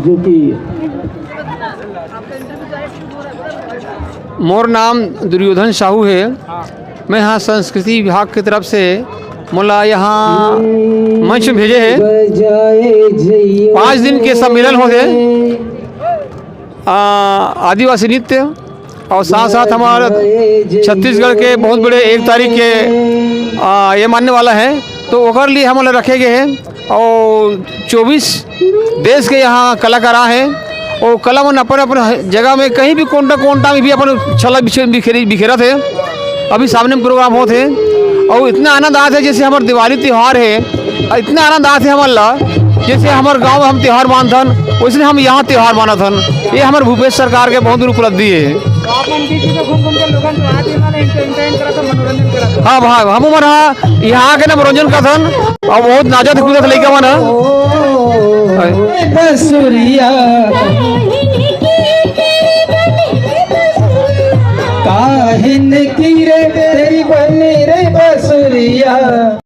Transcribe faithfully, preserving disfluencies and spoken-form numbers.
जो कि मोर नाम दुर्योधन साहू हे। मैं हा संस्कृति विभाग के तरफ से मोला यहाँ मंच में भेजे हे। पाँच दिन के सम्मेलन होथे, आ, आदिवासी नृत्य और साथ साथ हमारा छत्तीसगढ़ के बहुत बड़े एक तारीख के, आ, ये मानने वाला है, तो ओकर लिए हमन ला रखे गए हैं। और चौबीस देश के यहाँ कलाकार आए हैं और कला मन अपन अपन जगह में कहीं भी कोंटा कोंटा में भी अपन छला बिछे-, बिखेरी-, बिखेरत है। अभी सामने में प्रोग्राम होत है और इतना आनंद आत है, जैसे हमार दिवाली त्योहार है, इतना आनंद आत है हमन ला, जैसे हमार गांव में हम त्योहार मानथन, वैसे हम यहाँ त्योहार मानत हन। ये हमार भूपेश सरकार के बहुत बड़ी उपलब्धि है। तो आप मन बीच बीच में घूम घूम के लोगन को आज इन्होंने एंटरटेन करा था, मनोरंजन करा था। हाँ भाई, हम उमर हाँ यहाँ आके ना मनोरंजन करथन और बहुत नाचत कूदत लइका मन ह। बसुरिया काहिन की रे तेरी बनी रे बसुरिया।